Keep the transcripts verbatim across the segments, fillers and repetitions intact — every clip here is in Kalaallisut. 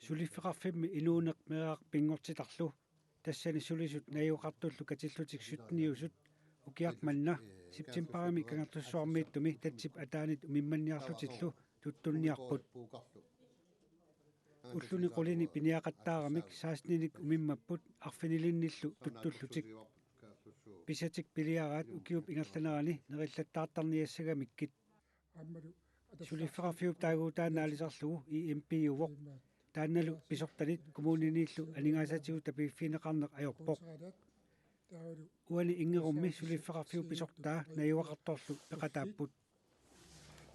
Suliffeqarfimmi inuuneq meeraq pinngortitarlu, tassani sulisut najugaqartullu katillutik sytteniusut, ukiaq manna septembarimi Kangerlussuarmiittumi tatsip ataanit umimmanniarlutillu tuttunniarput. Ulluni qulini piniaqattaaramik seksteninik umimmapput arfinilinnillu tuttullutik. Pisatik piliaraat ukiup ingerlanerani nerillattaartarniassagamikkit. Suliffeqarfiup taaguutaa naalisarlugu E M P-uvoq. Taannalu pisortanit kommuniniillu aningaasatigut tapiiffigineqarneq ajorpoq. Uani Inngerummi suliffeqarfiup pisortaa najugaqartorlu peqataapput.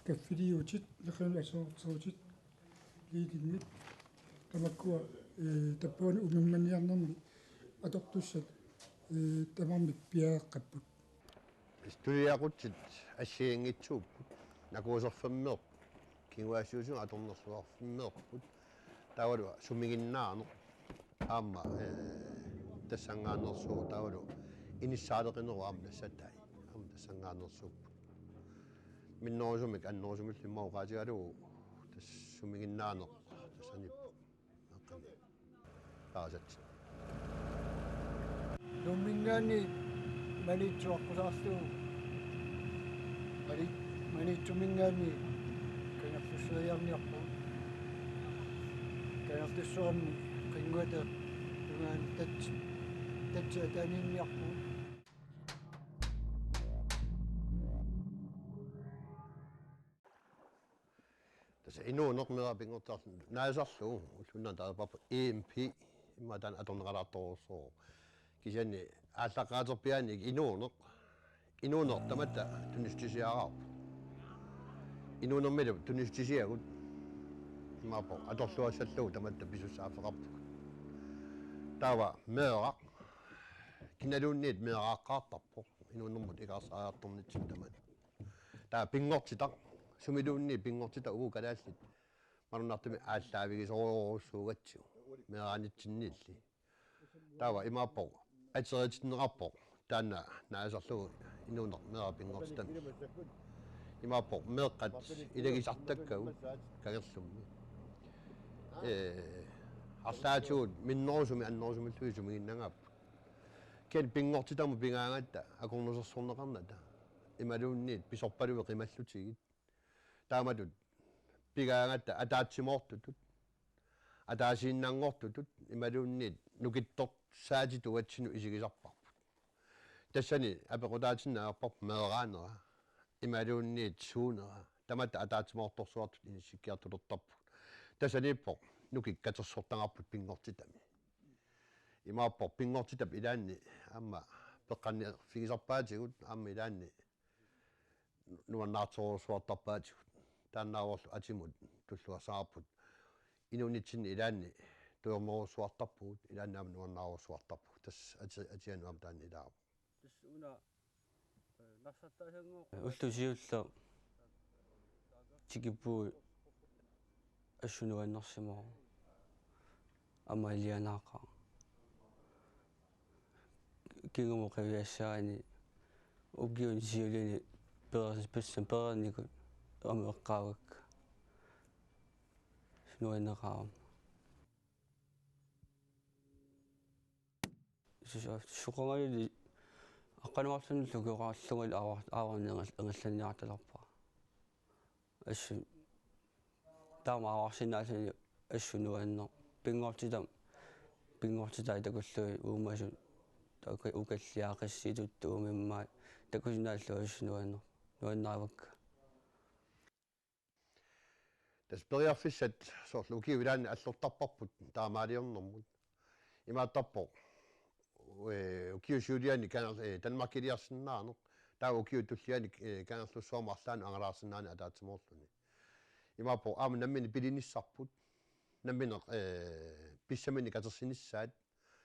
Kaffiliutit, neqinut aserorterutit, liitinngit, tamakkua, ee, tappaani umimmanniarnermi atortussat, ee, tamarmik piareeqqapput. Tuliaqutsit assigiinngitsuupput, nakuuserfimmeerput, kinguaassiuusineq atornerluarfimmeerput, taavalu sumiginnaaneq aamma, ee, tassanngaanneersuuvoq, taavalu inissaaleqinerup aamma nassatai, aamma tassanngaanneersuupput. Minnerusumik annerusumillu immaqa oqaatigalugu tassa sumiginnaaneq tassaniippoq. Aqqami. Taasat. Nuumminngaanniit Maniitsup aqqusaarlugu. Mani-, Maniitsuminngaanniit Kangerlussualiarniarpugut. Kangerlussuarmi Qinngata tungaani tats-, tatsip ataaniinniarpugut. Tassa inuuneq meeraq pinngortitarlu naalisarlugu ulluinnarni taasarparput E M P, immaqa taanna atorneqalaartorujussuuvoq. Kisianni aallaqqaaterpiaani inuuneq, inuuneq tamatta tunissutisiaraarput. Inuunermilu tunissutisiagut imaappoq atorluassallugu tamatta pisussaaffeqarpugut. Taava meeraq, kinaluunniit meeraaqqaartarpoq inuunermut ikaarsaariartornitsinni tamaat. Taava pinngortitaq, sumiluunniit pinngortitaq uagut kalaallit malunnartumik aallaavigisorujussuugatsigu meeraanitsinniilli. Taava imaappoq ateriitinneqarpoq taanna naalisarlugu inuuneq meeraq pinngortitami. Imaappoq meeqqat ilagisartakkagut kangerlummi. Ee, arlaatigut minnerusumik annerusumilluunniit sumiginnagaapput. Kisianni pinngortitamut pigaangatta akornusersorneqarnata imaluunniit pisorpalui qimallutigit. Taamatut pigaangatta ataatsimoortutut, ataasiinnanngortutut imaluunniit nukittorsaatitut uatsinnut isigisarparput. Tassani apeqqutaatinneq ajorparput meeraanera imaluunniit suunera. Tamatta ataatsimoortorsuartut inissikkiartulertarpugut. Tassaniippoq nukik katersortagarput pinngortitami. Imaappoq pinngortitap ilaanni aamma peqqanniiffigisarpaatigut aamma ilaanni nuannaartorujussuartarpaatigut. Taannaavorlu atimut tulluassavarput. Inuunitsinni ilaanni tujornerujussuartarpugut, ilaanni aamma nuannaarujussuartarpugut. Tassa ati-, atianut aamma taanna ilaavoq. Tassa una, eh, narsartaasanngoq. Ulloq siulleq tikippugut assut nuannersimavoq. Aamma ilianaaqaaq. Kingumut qiviassagaanni ukiuni siulini peer-, pissam pereernikut aamma eqqaavakka. Nuanneqaaq. Sus-, suqangaluli aqqanuarluni lukioqarlungalu aavar-, aavarneq angal-, angallanniartalerpara. Assut taama aavarsinnaalluni assut nuanneq. Pinngortitami, pinngortitai takullugit uumasut, taku-, ukalliaqissitut tuumimmaat takusinnaallugu assut nuanneq. Nuannaavakka. Tassa periarfissat soorlu ukiup ilaanni allortarparput taamaaliornermut. Imaattarpoq, ee, ukiup siuliani Kanger-, ee, Danmarkiliarsinnaaneq. Taava ukiup tulliani, ee, Kangerlussuarmut arlaannut angalaarsinnaaneq ataatsimoorluni. Imaappoq aamma nammineq pilinissarput. Nammineq, ee, pissaminnik katersinissaat.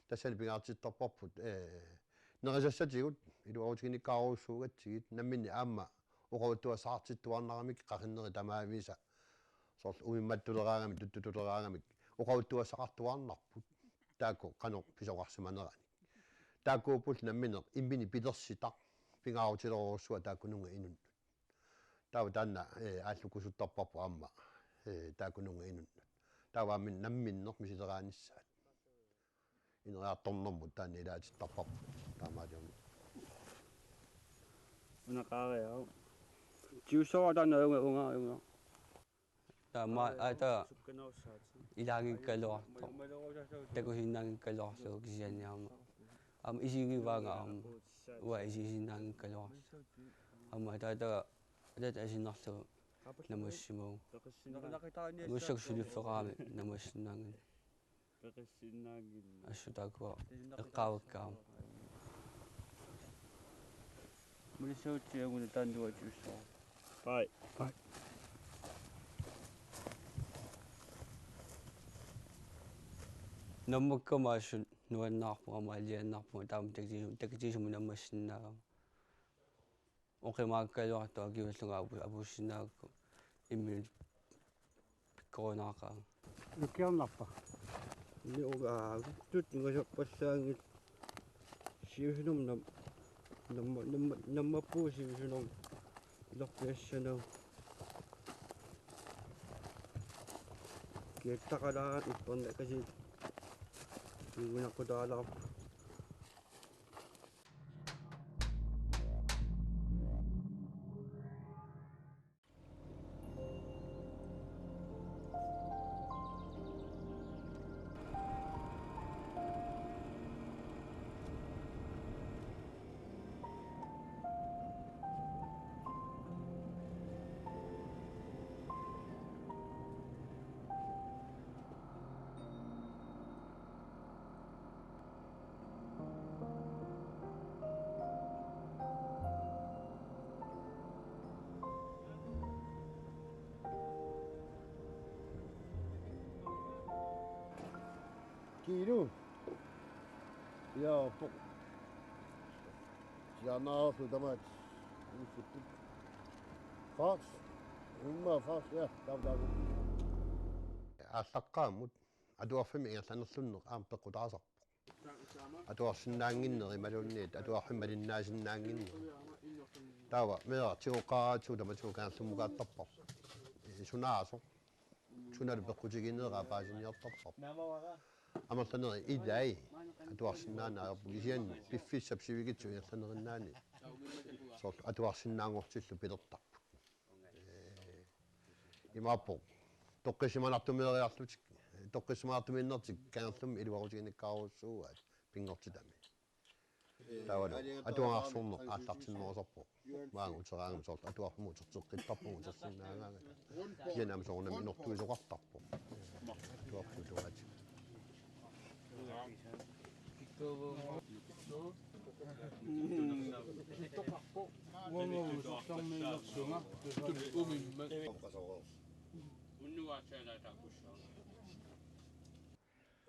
Tassani pingaartittarparput, ee, nerisassatigut iluarutiginnikkaarujussuugatsigit namminneq aamma oqaluttuassaqartittuarnaramik qaqinneri tamaavisa soorlu umimmattuleraangamik tuttutuleraangamik oqaluttuassaqartuarnarput taakku qanoq pisoqarsimaneranik. Taakkuupput namminneq imminut pilersitaq pingaarutilerujussuaq taakkununnga inunnut. Taava taanna, ee, aallukusuttarparput aamma, ee, taakkununnga inunnut. Taava aamma namminneq misileraanissaat. Ineriartornermut taanna ilaatittarparput. Taamaaliorneq. Una qaariaruk. Tiusoorata naunga unga unga. Taama ata ilaanngikkaluartoq. Takusinnaanngikkaluarlugu kisianni aamma. Aamma isigivaanga aamma. Uanga isigisinnaanngikkaluarlugu. Aamma taata taata asinnerlugu namassimavunga. Namassakkut suliffeqarami namassinnaanngilaq. Peqissinnaanngilaq. Assut taakkua eqqaavakka aamma. Mulissuutsiaguna taannuatiussaa. Pai. Pai. Nammakkama assut nuannaarpunga aamma alianaarpunga taama takitigisumut takitigisumut namassinnaagama. Oqimaakkaluartoq akivillunga apu-, apuussinnaagakku imminut pikkorinaqaanga. Nukiarnarpa? Nuugaavittut nungasappallaanngillat. Siusinum nam-, namma-, namma-, nammappugut siusinum ilerpiassanagu. Kiattaqalaat uppernakasiit. Tuugunaqqutaalaarpa. Kiilu. Ja, po. Ja, naa, su tamaat. Fars. Immaqa fars, ja, taava, taava. Aallaqqaammut atuarfimmi ingerlanerlunneq aamma peqqutaasarpoq. Atuarsinnaannginneq imaluunniit atuarfimmi malinnaasinnaannginneq. Taava meeraq tigoqqaaratsigu tamatigut Kangerlummukaattaarparput. Ee, sunaasoq. Sunalu peqqutigineraa paasiniartarparput. Amerlanerit ilai atuarsinnaaneq ajorput kisianni piffissap sivikitsup ingerlaneriinnaani. Soorlu atuarsinnaanngortillugu pilertarput. Ee, imaappoq. Toqqissisimanartumeeriarlutik, toqqissisimanartumiinnertik Kangerlummi iluarutiginnikkaarujussuuaat pinngortitami. Taavalu atuagarsorneq aallartinnerusarpoq. Maanga uteraangama soorlu atuarfimmi uterteqqittarpunga utersinnaagaangata. Kisianni aamma soorunami inortuisoqartarpoq. Atuarfik tungaatigut.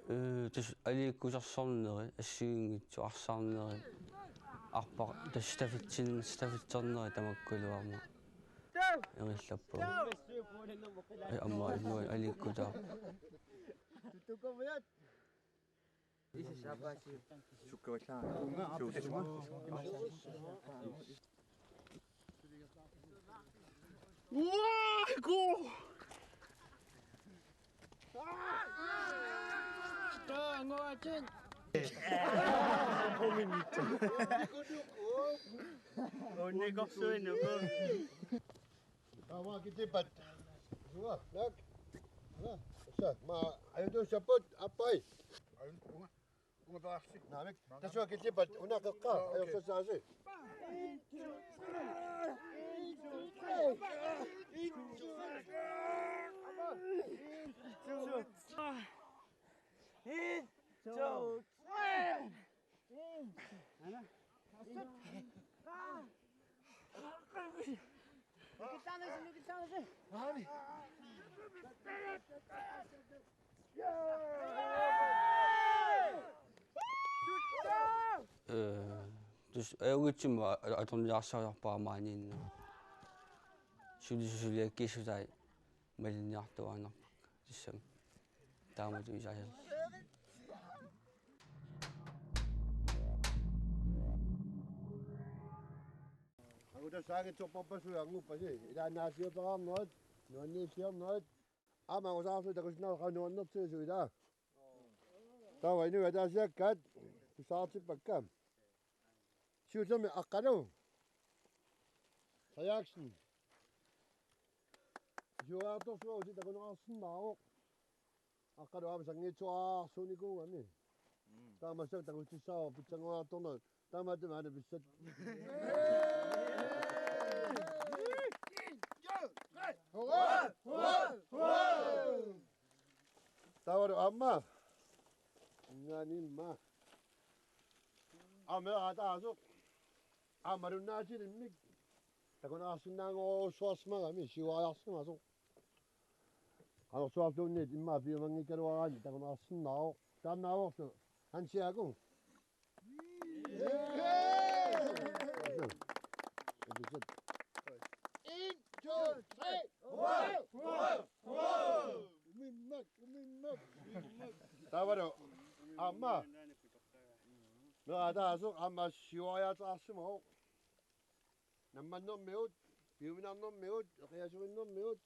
Ee, tassa aliikkusersorneri, assigiinngitsut arsaarneri, arpaq, tassa stafetsin-, stafetsernerit tamakkualu aamma ingerlappagut. Ee, aamma inuit aliikkutaa. Taava kitipat. Sua, nak. Ala, tassa, ma, ajutuussapput, appai. Ajun, unga, unga taarsi. Naamik, tassa kitipat, una qeqqa, ajorsassaasi. Ee, tassa ajunngitsumik a-, atorniarsariaqarpara maaniinnaq. Sulisusuliakkiissutai malinniartuaannarpakka tassami. Taamatut isaaserlu. Angutasaagitsorpassuit anguppasi. Ilaannaasiuteqarnerit, nuanniilliornerit. Aamma usaarsu takusinnaasoq qanoq nuannertigisut ilaa. Taava inuit ataasiakkaat tusartippakka. Siullermik Aqqalu. Sajaksen. Siuariartorsuaq usi takuneqarsinnaavoq. Aqqalu aamma sanngiitsuarsuunikuugami. Taamassa takutissaavoq pitsanngoraartorneq. Taamaattumik aana pissat. Taavalu aamma. Ingaanimma. Aamma ataasoq. Aamma lunnaatilimmik. Takuneqarsinnaanngorujussuarsimagami siuariarsimasoq. Qanorsuarluunniit immaqa piumanngikkaluaraanni takuneqarsinnaavoq. Taannaavorlu Hans Jaaku. En, to, tre. Uminnaq, uminnaq, uminnaq. Taavalu aamma. Meeqqat ataaseq aamma siuariaateqarsimavoq. Nammannermigut, piuminarnermigut, eqiasuinnermigut,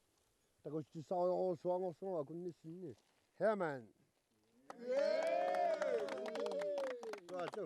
takussutissarujorujussuanngorsimavoq akunnissinni. Hermann. Suaatsu.